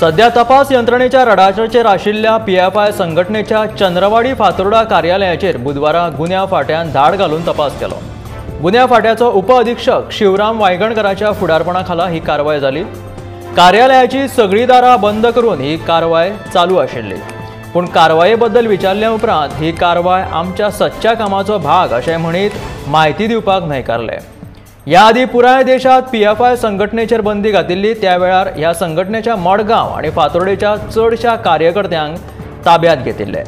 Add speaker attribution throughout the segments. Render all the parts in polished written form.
Speaker 1: सध्या तपास यंत्रणेच्या रडाराचेर आशिल्ल्या पीएफआय संघटनेच्या चंद्रवाडी फातोर्डा कार्यालयाचेर बुधवारा गुन्यांव फांट्यान धाड घालून तपास केलो. गुन्यांव फांट्याचो उपअधिक्षक शिवराम वायंगणकराच्या फुडारपणा खाला ही कारवाय जाली. कार्यालयाची सगळी दारां बंद करून ही कारवाय चालू आशिल्ली. पूण कारवाये बद्दल विचारल्या उपरांत ही कारवाय आमच्या सच्च्या कामाचो भाग अशें म्हणीत म्हायती दिवपाक न्हयकारले. ह्या आदी पुराय देशांत पीएफआय संघटनेचेर बंदी घातिल्ली. त्या वेळार ह्या संघटनेच्या मडगांव आनी फातोर्डेच्या चडशा कार्यकर्त्यांक ताब्यांत घेतिल्ले.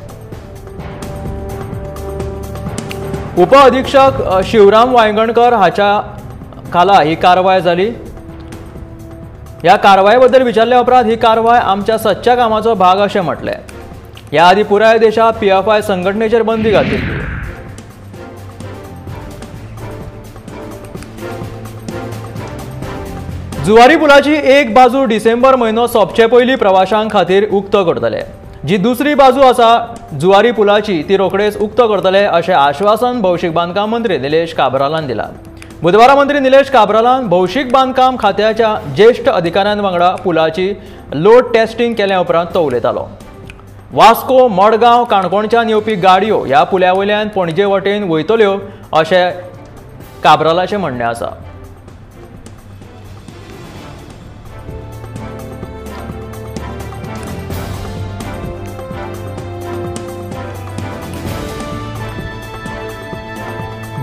Speaker 1: उपअधिक्षक शिवराम वायंगणकर हाच्या खाला ही कारवाय जाली. ह्या कारवाये बद्दल विचारल्या उपरांत ही कारवाय आमच्या सच्च्या कामाचो भाग अशें म्हटलें. ह्या आदी पुराय देशांत पीएफआय संघटनेचेर बंदी घातिल्ली. जुवारी पुलाची एक बाजू डिसेंबर म्हयनो सोंपचे पयलीं प्रवाशां खातीर उक्तो करतले. जी दुसरी बाजू आसा जुवारी पुलाची ती रोखडेच उक्तो करतले अशें आश्वासन भौशीक बांदकाम मंत्री निलेश काब्रालान दिलां. बुधवारा मंत्री निलेश काब्रालान भौशीक बांदकाम खात्याच्या ज्येश्ठ अधिकाऱ्यां वांगडा पुलाची लोड टेस्टिंग केल्या उपरांत तो उलयतालो. वास्को, मडगांव, काणकोणच्यान येवपी गाडयो ह्या पुल्या वयल्यान पणजे वटेन वयतल्यो अशें काब्रालाचें म्हणणें आसा.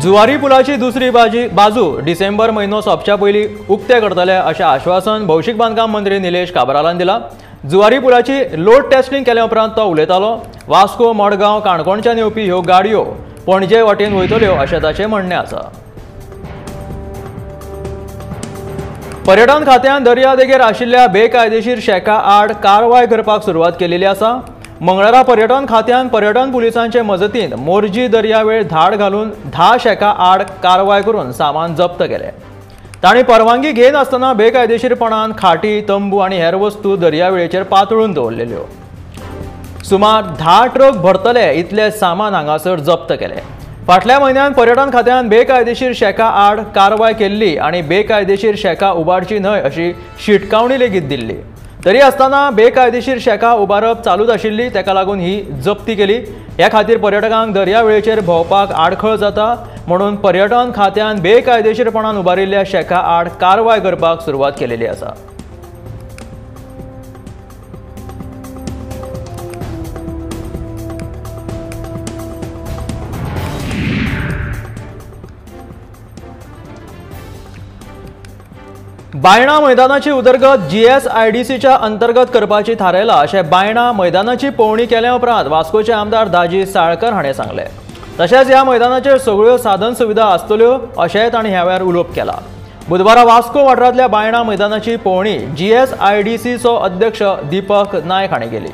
Speaker 1: जुवारी पुलाची दुसरी बाजू डिसेंबर म्हयनो सोंपच्या पयलीं उक्ते करतले अशें आश्वासन भौशीक बांदकाम मंत्री निलेश काब्रालान दिलां. जुवारी पुलाची लोड टेस्टिंग केल्या उपरांत तो उलयतालो. वास्को, मडगांव, काणकोणच्यान येवपी ह्यो गाडयो पणजे वटेन वयतल्यो अशें ताचें म्हणणें आसा. पर्यटन खात्यान दर्यादेगेर आशिल्ल्या बेकायदेशीर शॅका आड कारवाय करपाक सुरवात केलेली आसा. मंगळारा पर्यटन खात्यान पर्यटन पुलिसांचे मजतीन मोरजी दर्यावेळ धाड घालून 10 शॅका आड कारवाय करून सामान जप्त केलें. तांणी परवानगी घेनासतना बेकायदेशीरपणान खाटी, तंबू आनी हेर वस्तू दर्यावेळेचेर पातळून दवरलेल्यो. सुमार 10 ट्रक भरतले इतले सामान हांगासर जप्त केलें. फाटल्या म्हयन्यान पर्यटन खात्यान बेकायदेशीर शॅका आड कारवाय केल्ली आनी बेकायदेशीर शॅका उबारची न्हय अशी शिटकावणी लेगीत दिल्ली. तरी आसतना बेकायदेशीर शॅका उबारप चालूच आशिल्ली. ताका लागून ही जप्ती केली. ह्या खातीर पर्यटकांक दर्यावेळेचेर भोंवपाक आडखळ जाता म्हणून पर्यटन खात्यान बेकायदेशीरपणान उबारिल्ल्या शॅका आड कारवाय करपाक सुरवात केलेली आसा. बायणा मैदानाची उदरगत जीएसआयडीसीच्या अंतर्गत करपाची थारायला अशें बायणा मैदानाची पळोवणी केल्या उपरांत वास्कोचे आमदार दाजी साळकर हाणें सांगलें. तशेंच ह्या मैदानाचेर सगळ्यो साधन सुविधा आसतल्यो अशेंय तांणी ह्या वेळार उलोवप केलां. बुधवारा वास्को वाठारांतल्या बायणा मैदानाची पळोवणी जीएसआयडीसीचो अध्यक्ष दीपक नायक हाणें केली.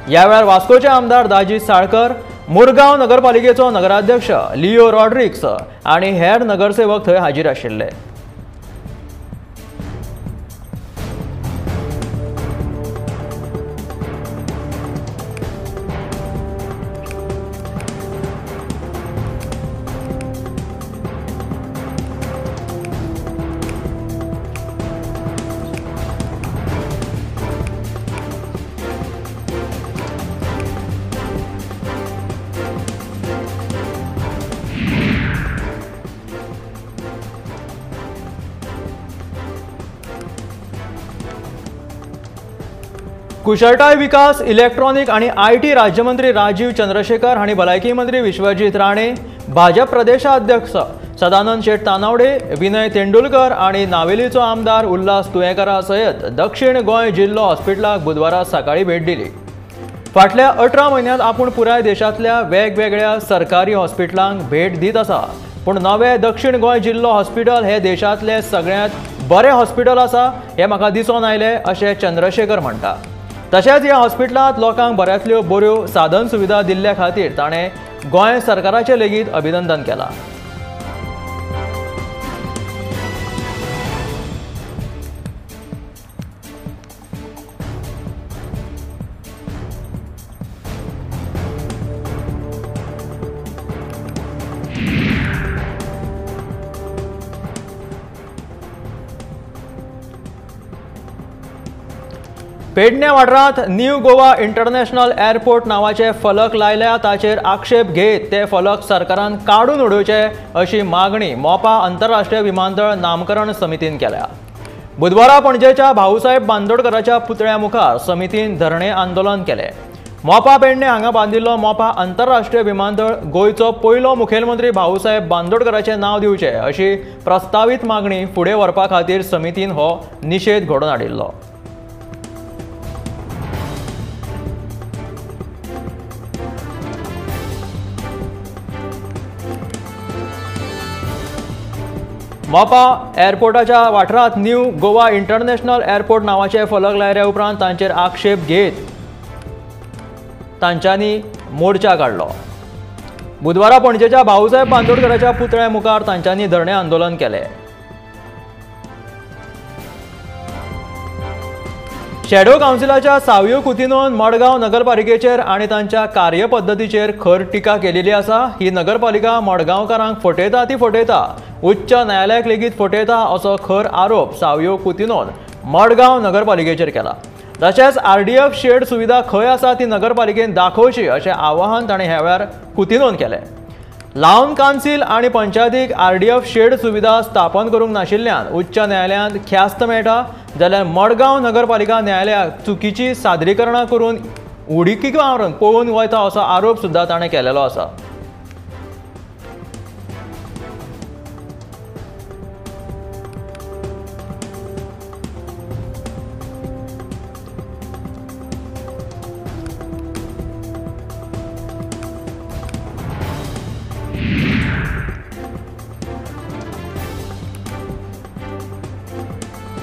Speaker 1: ह्या वेळार वास्कोचे आमदार दाजी साळकर, मुरगांव नगरपालिकेचो नगराध्यक्ष लिओ रॉड्रिक्स आनी हेर नगरसेवक थंय हाजीर आशिल्ले. कुशळटाय विकास, इलेक्ट्रॉनिक आनी IT राज्यमंत्री राजीव चंद्रशेखर हांणी भलायकी मंत्री विश्वजीत राणे, भाजप प्रदेशाध्यक्ष सदानंद शेट तानावडे, विनय तेंडुलकर आनी नावेलीचो आमदार उल्हास तुयेंकारा सयत दक्षिण गोंय जिल्लो हॉस्पिटलाक बुधवारा सकाळीं भेट दिली. फाटल्या 18 म्हयन्यांत आपूण पुराय देशांतल्या वेगवेगळ्या सरकारी हॉस्पिटलांक भेट दीत आसा, पूण नवे दक्षिण गोंय जिल्लो हॉस्पिटल हे देशांतलें सगळ्यांत बरें हॉस्पिटल आसा हें म्हाका दिसून आयलें अशें चंद्रशेखर म्हणटा. तशेंच ह्या हॉस्पिटलांत लोकांक बऱ्यांतल्यो बऱ्यो साधन सुविधा दिल्ल्या खातीर ताणें गोंय सरकाराचें लेगीत अभिनंदन केलां. पेडणे वाठारांत न्यू गोवा इंटरनॅशनल एअरपोर्ट नावाचे फलक लायल्या ताचेर आक्षेप घेत ते फलक सरकारान काडून उडोवचे अशी मागणी मोपा आंतरराष्ट्रीय विमानतळ नामकरण समितीन केल्या। बुधवारा पणजेच्या भाऊसाहेब बांदोडकराच्या पुतळ्या मुखार समितीन धरणे आंदोलन केले। मोपा पेडणे हांगा बांदिल्लो मोपा आंतरराष्ट्रीय विमानतळ गोंयचो पयलो मुखेलमंत्री भाऊसाहेब बांदोडकराचें नांव दिवचें अशी प्रस्तावीत मागणी फुडें व्हरपा खातीर समितीन हो निशेध घडोवन हाडिल्लो। मोपा एअरपोर्टाच्या वाठारांत न्यू गोवा इंटरनॅशनल एअरपोर्ट नावाचे फलक लायल्या उपरांत तांचेर आक्षेप घेत तांच्यांनी मोर्चा काडलो। बुधवारा पणजेच्या भाऊसाहेब बांदोडकराच्या पुतळ्या मुखार तांच्यांनी धरणे आंदोलन केले। शॅडो कावन्सिलाच्या सावियो कुतिनोन मडगांव नगरपालिकेचेर आनी तांच्या कार्यपद्दतीचेर खर टिका केलेली आसा। ही नगरपालिका मडगांवकारांक फटयता ती फटयता, उच्च न्यायालयाक लेगीत फटयता असो खर आरोप सावियो कुतिनोन मडगांव नगरपालिकेचेर केला। तशेंच आरडीएफ शेड सुविधा खंय आसा ती नगरपालिकेन दाखोवची अशें आवाहन ताणें ह्या वेळार कुतिनोन केलें। लावन कावन्सील आनी पंचायतीक आरडीएफ शेड सुविधा स्थापन करूंक नाशिल्ल्यान उच्च न्यायालयांत ख्यास्त मेळटा जाल्यार मडगांव नगरपालिका न्यायालयाक चुकीची सादरीकरणां करून उडकी मारून पळोवन वता असो आरोप सुद्दां ताणें केलेलो आसा।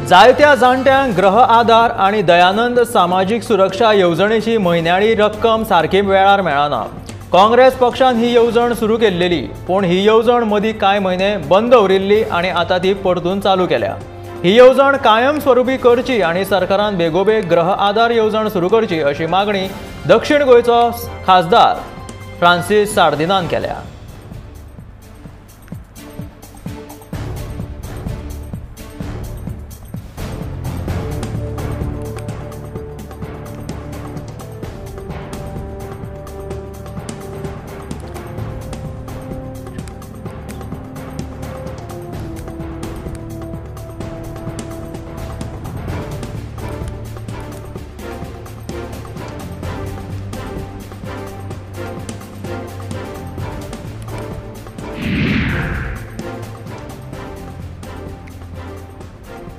Speaker 1: जायत्या जाणट्यांक गृह आधार आनी दयानंद सामाजीक सुरक्षा येवजणेची म्हयन्याळी रक्कम सारकी वेळार मेळना। काँग्रेस पक्षान ही येवजण सुरू केल्लेली, पूण ही येवजण मदीं कांय म्हयने बंद दवरिल्ली आनी आतां ती परतून चालू केल्या। ही येवजण कायम स्वरुपी करची आनी सरकारान बेगोबेग गृह आधार येवजण सुरू करची अशी मागणी दक्षिण गोंयचो खासदार फ्रांसीस सार्दिनान केल्या।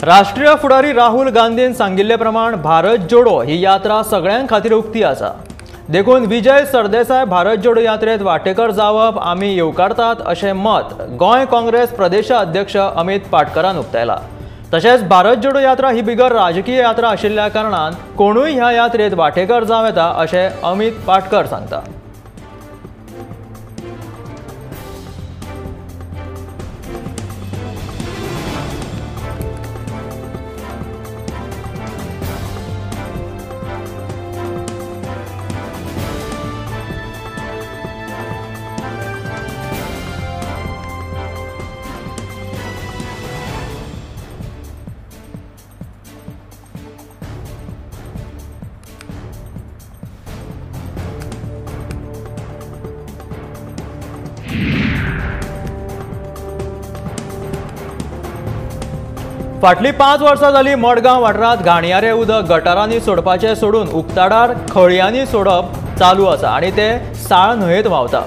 Speaker 1: राष्ट्रीय फुडारी राहुल गांधीन सांगिल्ले प्रमाण भारत जोडो ही यात्रा सगळ्यां खातीर उक्ती आसा, देखून विजय सरदेसाय भारत जोडो यात्रेत वांटेकर जावप आमी येवकारतात अशें मत गोंय काँग्रेस प्रदेश अध्यक्ष अमित पाटकरान उक्तायला। तशेंच भारत जोडो यात्रा ही बिगर राजकीय यात्रा आशिल्ल्या कारणान कोणूय ह्या यात्रेत वांटेकर जावं येता अशें अमित पाटकर सांगता। फाटलीं 5 वर्सां जाली मडगांव वाठारांत घाणयारें उदक गटारांनी सोडपाचें सोडून उक्ताडार खळयांनी सोडप चालू आसा आनी तें साळ न्हंयेंत व्हांवता।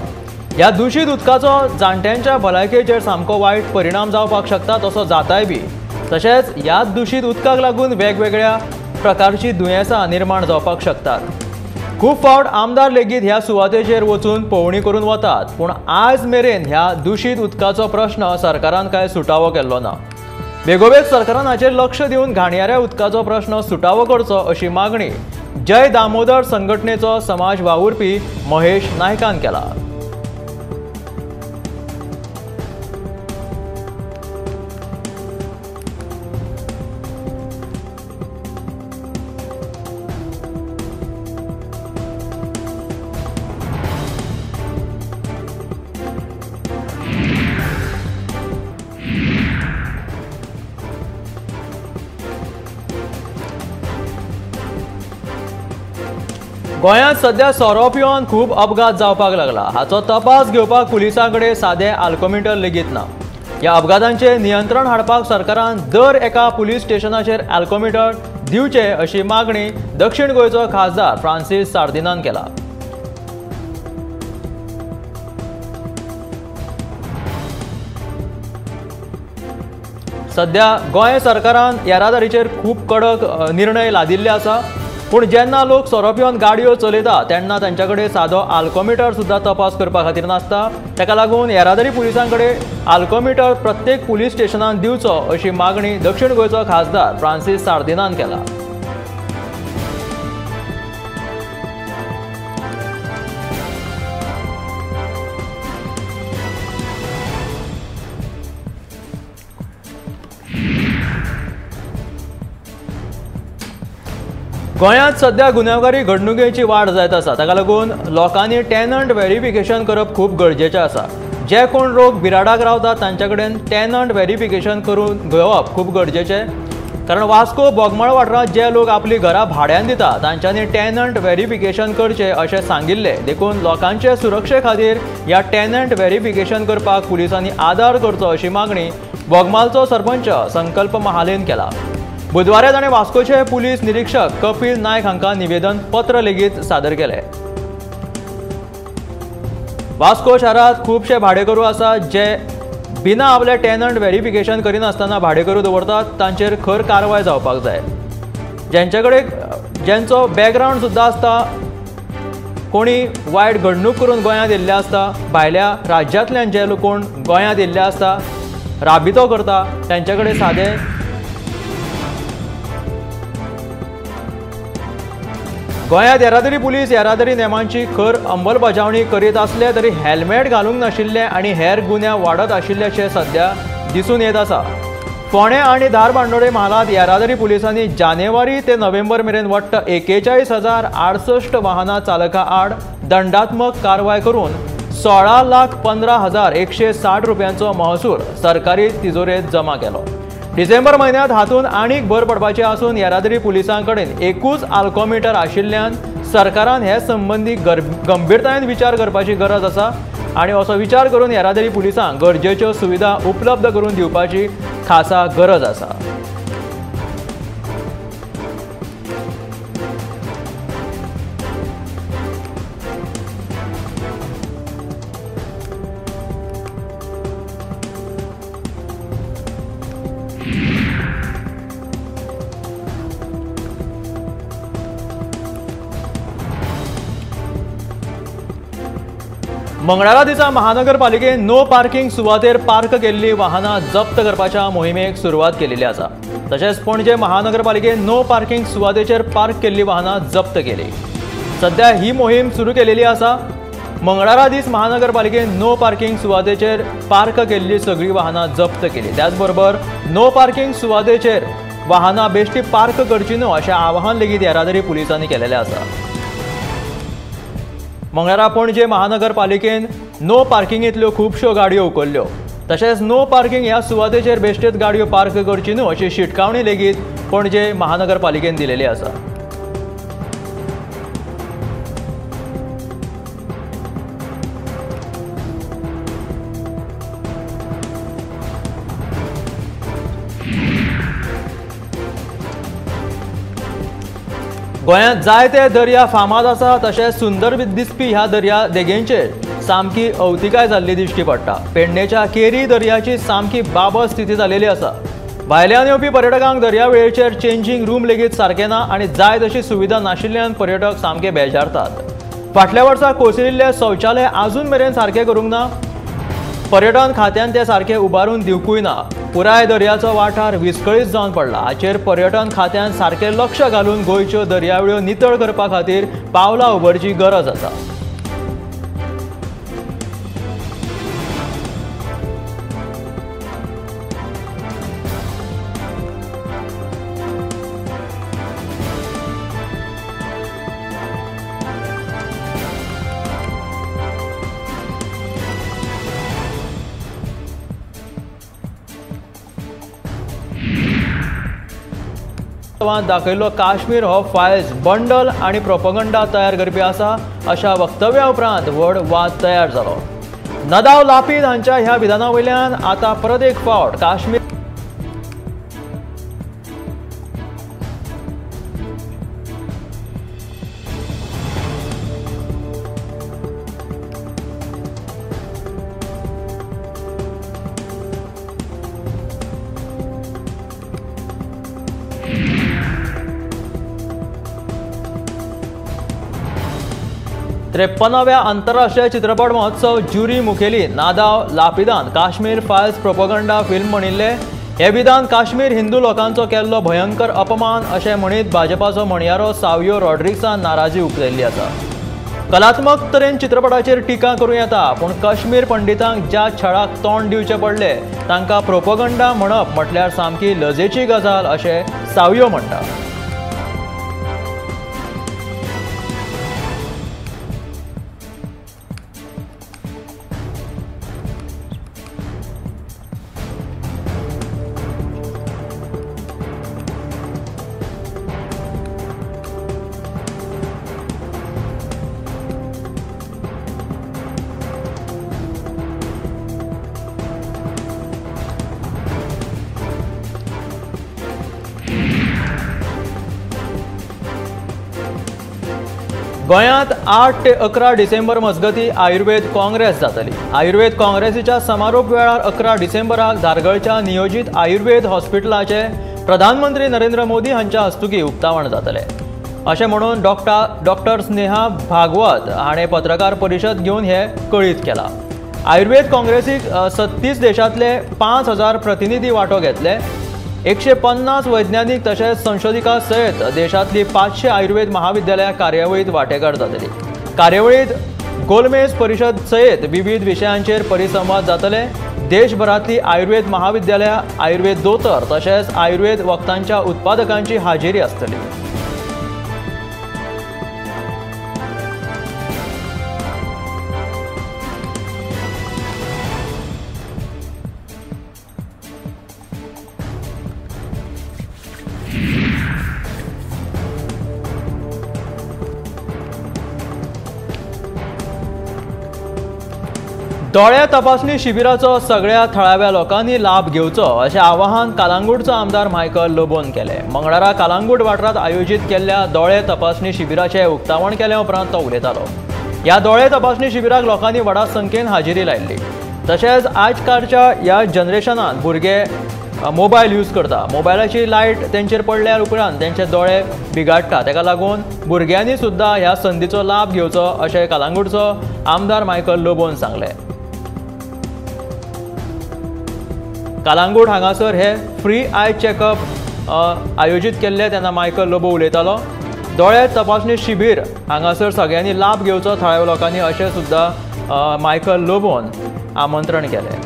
Speaker 1: ह्या दुशीत उदकाचो जाणट्यांच्या भलायकेचेर सामको वायट परिणाम जावपाक शकता, तसो जाताय बी। तशेंच ह्या दुशीत उदकाक लागून वेगवेगळ्या प्रकारचीं दुयेंसां निर्माण जावपाक शकतात। खूब फावट आमदार लेगीत ह्या सुवातेचेर वचून पळोवणी करून वतात, पूण आज मेरेन ह्या दुशीत उदकाचो प्रश्न सरकारान कांय सुटावो केल्लो ना। बेगोबेग सरकारान हाचेर लक्ष दिवन घाणयाऱ्या उदकाचो प्रश्न सुटावो करचो अशी मागणी जय दामोदर संघटनेचो समाज वावुरपी महेश नायकान केला। गोंयांत सध्या सोरो पिवन खूब अपघात जावपाक लागला. हाचो तपास घेवपाक पुलिसां कडेन सादें आल्कोमिटर लेगीत ना. ह्या अपघातांचेर नियंत्रण हाडपाक सरकारान दर एका पुलीस स्टेशनाचेर आल्कोमिटर दिवचे अशी मागणी दक्षिण गोंयचो खासदार फ्रांसीस सार्दिनान केला. सध्या गोंय सरकारान येरादारीचेर खूब कडक निर्णय लादिल्ले आसा, पूण जेन्ना लोक सोरो पिवन गाडयो चलयता तेन्ना तांचे कडेन सादो आल्कोमिटर सुद्दां तपास करपा खातीर नासता. ताका लागून येरादारी पुलिसां कडेन आल्कोमिटर प्रत्येक पुलीस स्टेशनान दिवचो अशी मागणी दक्षिण गोंयचो खासदार फ्रांसीस सार्दिनान केला. गोंयांत सध्या गुन्यांवकारी घडणुकेची वाड जायत आसा. ताका लागून लोकांनी टेनंट व्हेरिफिकेशन करप खूब गरजेचें आसा. जे कोण लोक बिराडाक रावतात तांचे कडेन टेनंट व्हेरिफिकेशन करून घेवप खूब गरजेचें, कारण वास्को बोगमाळ वाठारांत जे लोक आपली घरां भाड्यान दिता तांच्यांनी टेनंट व्हेरिफिकेशन करचें अशें सांगिल्लें. देखून लोकांचे सुरक्षे खातीर ह्या टेनंट व्हेरिफिकेशन करपाक पुलिसांनी आदार करचो अशी मागणी बोगमालचो सरपंच संकल्प महालेन केला. बुधवारा ताणें वास्कोचे पुलीस निरीक्षक कपिल नायक हांकां निवेदन पत्र लेगीत सादर केलें. वास्को शारांत खुबशे भाडेकरू आसात जे बिना आपले टेनंट व्हेरिफिकेशन करिनासतना भाडेकरू दवरतात, तांचेर खर कारवाय जावपाक जाय. ज्यांचे कडेन ज्यांचो बॅकग्रावंड सुद्दां आसता, कोणी वायट घडणूक करून गोंयांत येयल्ले आसता, भायल्या राज्यांतल्यान जे लोक कोण गोंयांत येयल्ले आसता, राबितो करता, तांचे कडेन सादे गोंयांत येरादारी पुलीस येरादारी नेमांची खर अंमलबजावणी करीत आसले तरी हेल्मेट घालूंक नाशिल्ले आनी हेर गुन्यांव वाडत आशिल्ल्याचें सध्या दिसून येत आसा. फोंडें आनी धारबांदोडें म्हालांत येरादारी पुलिसांनी जानेवारी ते नोव्हेंबर मेरेन वट्ट 41,068 वाहनां चालकां आड दंडात्मक कारवाय करून 16,15,160 रुपयांचो महसूल सरकारी तिजोरेंत जमा केलो. डिसेंबर म्हयन्यांत हातूंत आनीक भर पडपाची आसून येरादारी पुलिसां कडेन एकूच आल्कोमिटर आशिल्ल्यान सरकारान हे संबंदी गंभीरतायेन विचार करपाची गरज आसा आनी असो विचार करून येरादारी पुलिसांक गरजेच्यो सुविधा उपलब्ध करून दिवपाची खासा गरज आसा. मंगळारा दिसा महानगरपालिकेन नो पार्किंग सुवातेर पार्क केल्ली वाहनां जप्त करपाच्या मोहिमेक सुरवात केलेली आसा. तशेंच पणजे महानगरपालिकेन नो पार्किंग सुवातेचेर पार्क केल्ली वाहनां जप्त केली. सध्या ही मोहीम सुरू केलेली आसा. मंगळारा दीस महानगरपालिकेन नो पार्किंग सुवातेचेर पार्क केल्ली सगळी वाहनां जप्त केली. त्याचबरोबर नो पार्किंग सुवातेचेर वाहनां बेश्टी पार्क करची न्हू अशें आवाहन लेगीत येरादारी पुलिसांनी केलेलें आसा. मंगळारा पणजे महानगरपालिकेन नो पार्किंगेंतल्यो खुबश्यो गाडयो उखल्ल्यो. तशेंच नो पार्किंग ह्या सुवातेचेर बेश्टेच गाडयो पार्क करची न्हू अशी शिटकावणी लेगीत पणजे महानगरपालिकेन दिलेली आसा. गोंयांत जायते दर्या फामाद आसा, तशेंच सुंदर दिसपी ह्या दर्या देगेंचेर सामकी अवतिकाय जाल्ली दिश्टी पडटा. पेडणेच्या केरी दर्याची सामकी बाबत स्थिती जालेली आसा. भायल्यान येवपी पर्यटकांक दर्यावेळेचेर चेंजींग रूम लेगीत सारकें ना आनी जाय तशी सुविधा नाशिल्ल्यान पर्यटक सामके बेजारतात. फाटल्या वर्सा कोसळिल्ले शौचालय आजून मेरेन सारकें करूंक ना. पर्यटन खात्यान ते सारकें उबारून दिवकूय ना. पुराय दर्याचो वाठार विस्कळीत जावन पडला. हाचेर पर्यटन खात्यान सारकें लक्ष घालून गोंयच्यो दर्यावेळो नितळ करपा खातीर पावलां उबारची गरज आसा. महोत्सवांत दाखयल्लो काश्मीर हो फायल्स बंडल आनी प्रोपगंडा तयार करपी आसा अशा वक्तव्या उपरांत व्हड वाद तयार जालो। नदाव लापीद हांच्या ह्या विधाना वयल्यान आतां परत एक फावट काश्मीर त्रेपन्नाव्या आंतरराष्ट्रीय चित्रपट महोत्सव ज्युरी मुखेली नादाव लापिदान काश्मीर फायल्स प्रोपोगंडा फिल्म म्हणिल्ले। हे विधान काश्मीर हिंदू लोकांचो केल्लो भयंकर अपमान अशें म्हणीत भाजपाचो म्हणयारो सावियो रॉड्रिग्सान नाराजी उक्तायल्ली आसा। कलात्मक तरेन चित्रपटाचेर टिका करूं येता, पूण काश्मीर पंडितांक ज्या छळाक तोंड दिवचें पडलें तांकां प्रोपोगंडा म्हणप म्हटल्यार सामकी लजेची गजाल अशें सावियो म्हणटा। गोंयांत 8 ते 11 डिसेंबर मजगती आयुर्वेद काँग्रेस जातली। आयुर्वेद काँग्रेसीच्या समारोप वेळार 11 डिसेंबराक धारगळच्या नियोजीत आयुर्वेद हॉस्पिटलाचे प्रधानमंत्री नरेंद्र मोदी हांच्या हस्तुकी उक्तावण जातलें अशें म्हणून डॉक्टर स्नेहा भागवत हाणें पत्रकार परिशद घेवन हें कळीत केलां। आयुर्वेद काँग्रेसीक 36 देशांतले 5000 प्रतिनिधी वांटो घेतले। 150 वैज्ञानिक तशेंच संशोधिका सयत देशांतली 500 आयुर्वेद महाविद्यालयां कार्यावळीत वांटेकार जातली। कार्यावळीत गोलमेज परिशद सयत विविध विशयांचेर परिसंवाद जातले। देशभरांतली आयुर्वेद महाविद्यालयां, आयुर्वेद दोतोर तशेंच आयुर्वेद वखदांच्या उत्पादकांची हाजेरी आसतली। दोळे तपासणी शिबिराचो सगळ्या थळाव्या लोकांनी लाभ घेवचो अशें आवाहन कालांगूटचो आमदार मायकल लोबोन केलें। मंगळारा कालांगूट वाठारांत आयोजीत केल्ल्या दोळे तपासणी शिबिराचें उक्तावण केले उपरांत तो उलयतालो। ह्या दोळे तपासणी शिबिराक लोकांनी व्हडा संख्येन हाजेरी लायिल्ली। तशेंच आजकालच्या ह्या जनरेशनान भुरगे मोबायल यूज करता, मोबायलाची लायट तेंचेर पडल्या उपरांत तेंचे दोळे बिगाडटा। ताका लागून भुरग्यांनी सुद्दां ह्या संदीचो लाभ घेवचो अशें कालांगूटचो आमदार मायकल लोबोन सांगलें। कालांगूट हांगासर हे फ्री I checkup आयोजीत केल्ले तेन्ना मायकल लोबो उलयतालो। दोळे तपासणी शिबीर हांगासर सगळ्यांनी लाभ घेवचो थळाव्या लोकांनी अशें सुद्दां मायकल लोबोन आमंत्रण केलें।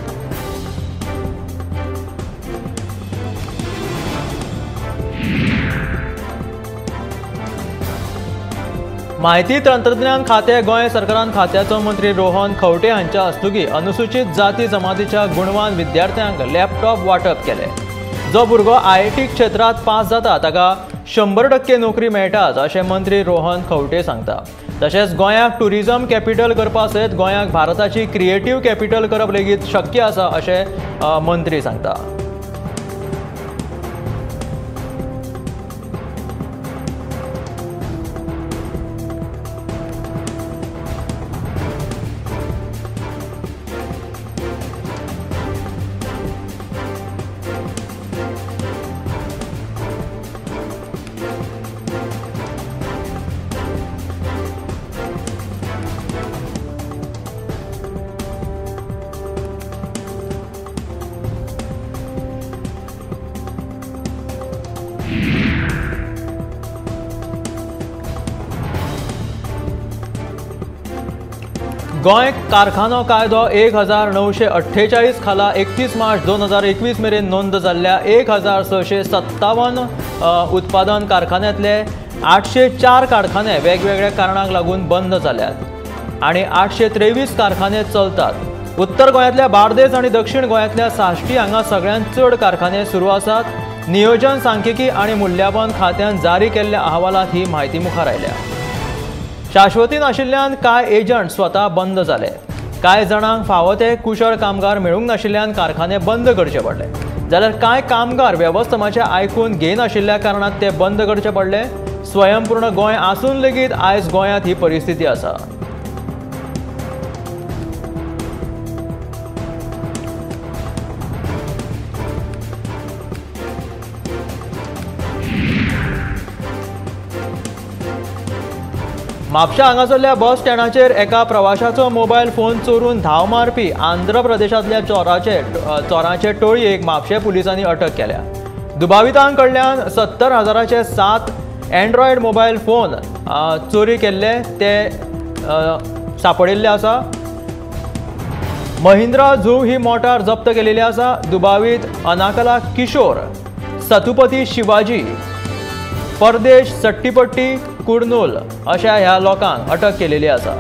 Speaker 1: माहिती तंत्रज्ञान खातें गोंय सरकारान खात्याचो मंत्री रोहन खंवटे हांच्या हस्तुकी अनुसूचित जाती जमातीच्या गुणवान विद्यार्थ्यांक लॅपटॉप वांटप केलें। जो भुरगो IIT क्षेत्रांत पास जाता ताका 100% नोकरी मेळटाच अशें मंत्री रोहन खंवटे सांगता। तशेंच गोंयाक टुरिझम कॅपिटल करपा सयत गोंयाक भारताची क्रिएटीव कॅपिटल करप लेगीत शक्य आसा अशें मंत्री सांगता। गोंय कारखानो कायदो 1948 खाला 31 मार्च 2021 मेरेन नोंद जाल्ल्या 1657 उत्पादन कारखान्यांतले 804 कारखाने वेगवेगळ्या कारणांक लागून बंद जाल्यात आनी 823 कारखाने चलतात। उत्तर गोंयांतल्या बार्देस आनी दक्षिण गोंयांतल्या साश्टी हांगा सगळ्यांत चड कारखाने सुरू आसात। नियोजन सांख्यिकी आनी मूल्यांकन खात्यान जारी केल्ल्या अहवालांत ही म्हायती मुखार आयल्या। शाश्वती नाशिल्ल्यान कांय एजंट स्वता बंद जाले। कांय जाणांक फावो ते कुशळ कामगार मेळूंक नाशिल्ल्यान कारखाने बंद करचे पडले, जाल्यार कांय कामगार वेवस्थापनाचें आयकून घेयनाशिल्ल्या कारणान ते बंद करचे पडले। स्वयंपूर्ण गोंय आसून लेगीत आयज गोंयांत ही परिस्थिती आसा। म्हापशा हांगासरल्या बस स्टँडाचेर एका प्रवाशाचो मोबायल फोन चोरून धांव मारपी आंध्र प्रदेशांतल्या चोरांचे टोळयेक म्हापशें पुलिसांनी अटक केल्या। दुबावितां कडल्यान 70,000चे 7 एन्ड्रॉयड मोबायल फोन चोरी केल्ले ते सापडिल्ले आसा। महिंद्रा झू ही मोटार जप्त केलेली आसा। दुबावीत अनाकला किशोर, सतुपती शिवाजी, परदेश सट्टीपट्टी, कुर्नूल अशा ह्या लोकांक अटक केलेली आसा।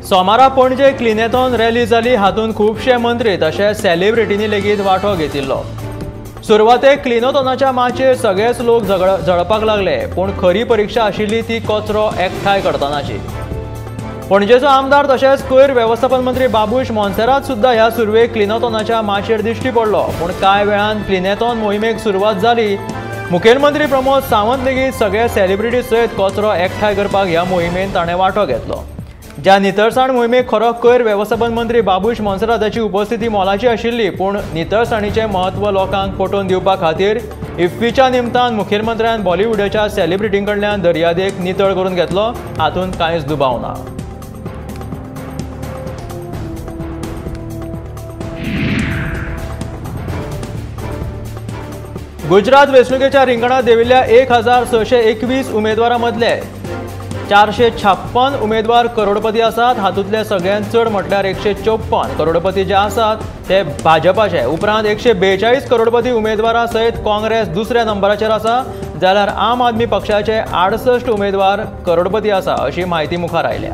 Speaker 1: सोमारा पणजे क्लिनेथॉन रॅली जाली। हातूंत खुबशे मंत्री तशेंच सेलिब्रिटींनी लेगीत वांटो घेतिल्लो। सुरवातेक क्लिनोथॉनाच्या माचयेर सगळेच लोक झळपाक लागले, पूण खरी परिक्षा आशिल्ली ती कचरो एकठांय करतनाची। पणजेचो आमदार तशेंच कोयर वेवस्थापन मंत्री बाबूश मोन्सेरात सुद्दां ह्या सुरवेक क्लिनोथॉनाच्या माचयेर दिश्टी पडलो, पूण कांय वेळान क्लिनेथॉन मोहिमेक सुरवात जाली। मुखेलमंत्री प्रमोद सावंत लेगीत सगळे सेलिब्रिटी सयत कचरो एकठांय करपाक ह्या मोहिमेन ताणें वांटो घेतलो। ज्या नितळसाण मोहिमेक खरो कोयर वेवस्थापन मंत्री बाबूश मोन्सेराताची उपस्थिती मोलाची आशिल्ली, पूण नितळसाणीचें म्हत्व लोकांक पटोवन दिवपा खातीर इफ्फीच्या निमतान मुखेलमंत्र्यान बॉलिवूडाच्या सेलिब्रिटीं कडल्यान दर्यादेग नितळ करून घेतलो, हातूंत कांयच दुबाव ना। गुजरात वेंचणुकेच्या रिंगणांत देविल्ल्या 1621 उमेदवारां मदले 456 उमेदवार करोडपती आसात। हातूंतले सगळ्यांत चड म्हटल्यार 154 करोडपती जे आसात ते भाजपाचे। उपरांत 142 करोडपती उमेदवारां सयत काँग्रेस दुसऱ्या नंबराचेर आसा, जाल्यार आम आदमी पक्षाचे 68 उमेदवार करोडपती आसा अशी म्हायती मुखार आयल्या।